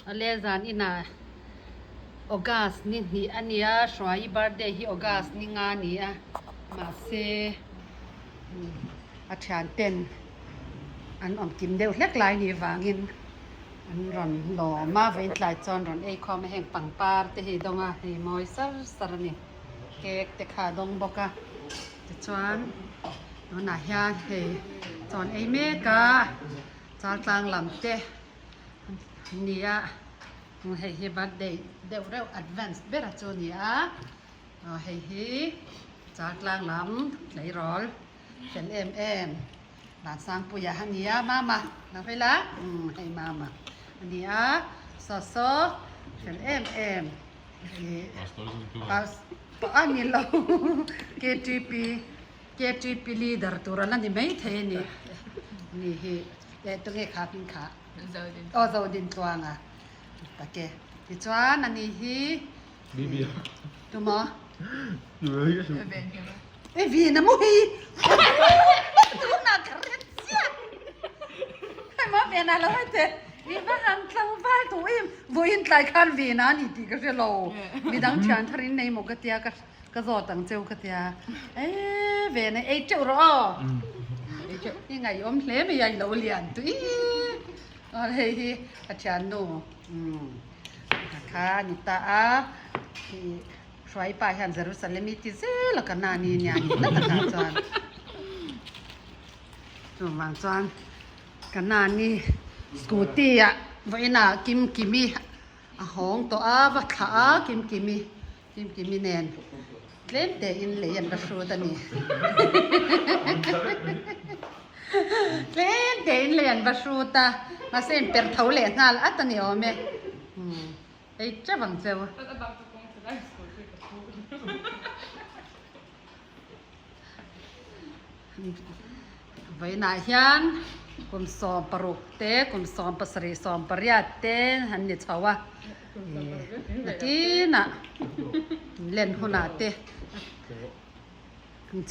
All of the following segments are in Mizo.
Ale zan inah August ni hnih a nia, Hruaii birthday hi August ni nga a ni a, mahse a thian ten an awm kim deuh hlek lai ni vangin an rawn lawm a, vawiin tlai chuan rawn ei khawm a, heng pangpar te hi dawng a, hei mawi sar sar a ni, cake te kha a dawng bawk a, tichuan tunah hian hei chawn ei mek a, chaltlang lam te Ni a, hei hi birthday deuh reuh advance ber a chu ni a, aw hei hi Chaltlang lam tleirawl fel em em Vansangpuia a ni a, mama lo hawi la, umm hei mama a ni a, saw saw fel em em ih pastor a ni lo ktp ktp leader tur a la ni maithei a ni, ni hi eh tunge kha hming kha. Aw Zodin tluanga tak e. Tichuan ani hi tumaw? E vin a mu hi! Tunah ka ret chiah! Hei maw ven a lo hei te i va han tlangval duh em! Vawiin tlai khan vin a ni tih ka hre lo. Midang thian thar in nei maw ka tia ka Ka zawt ang cheu ka tia. E ve na ei teuh rawh aw. Ei teuh i ngaihawm hle mai a i lo lian tui. Aw hei hi ka thiannu umm kha a ni ta a. I hruai pa hian Jerusalem i ti zel a ka na ni nia ni na takah chuan. Chuvang chuan ka na ni scooty ah vawiinah Kimkimi a hawng tawh a va thlah a Kimkimi. Kimkimi nen tlem tein lei an va hrut a ni. Tlem tein lei an va hrut a, mahse in per tho leh nghal at a ni awm e. Ei teuh ang cheu. Vawiinah hian kum 16 te, kum 17, 18 te an ni chho a, nakinah len hunah te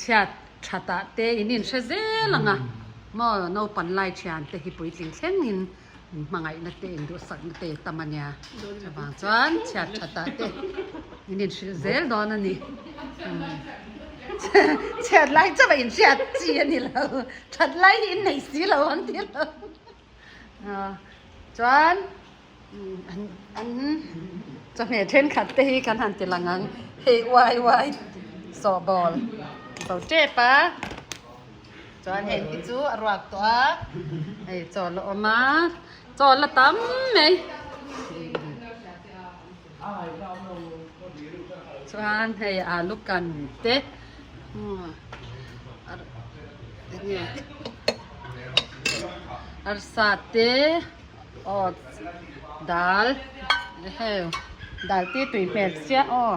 chhiat thatah te in inhre zel ang a, maw naupang lai thian te hi puitling thlengin in hmangaihna te in duhsakna te tam a nia chuvang chuan chhiat thatah te in inhrilh zel dawn a ni chhiat lai chauh a inhriat chi a ni lo that lai hi in nei si lo ang ti lo chuan an chawhmeh thenkhat te hi kan han ti lang ang hei uai uai sawhbawl zo tep a. Chuan heng hi chu a ruak tawh a, hei chaw la awm a, chaw la tam mai. Chuan hei alu kan te enge arsa te aw dal hei dal te tui hmel chiah aw.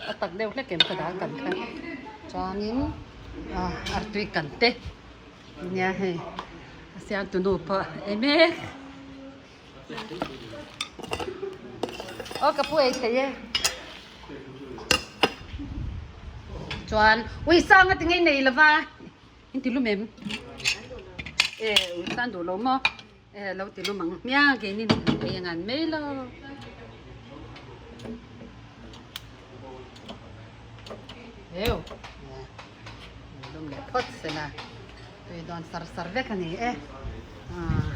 A tak deuh hlek em ka dal kan kha chuanin ah artui kan te nia hei a siam tu nu pawh ei mek aw ka pu ei thei e chuan ui sang a ti ngei nei lova in ti lum em e ui sang duh lo maw. E lo ti lum ang hmiang keinin ei ang an mai lo. Eu. Lum leh phawt sela. Tui dawn sar sar vek a ni e. Ah.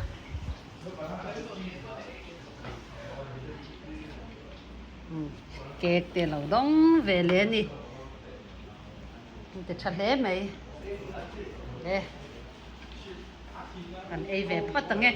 Cake te lo dawng ve leh a ni. Ti tha hle mai. E. Kan ei ve phawt ang e.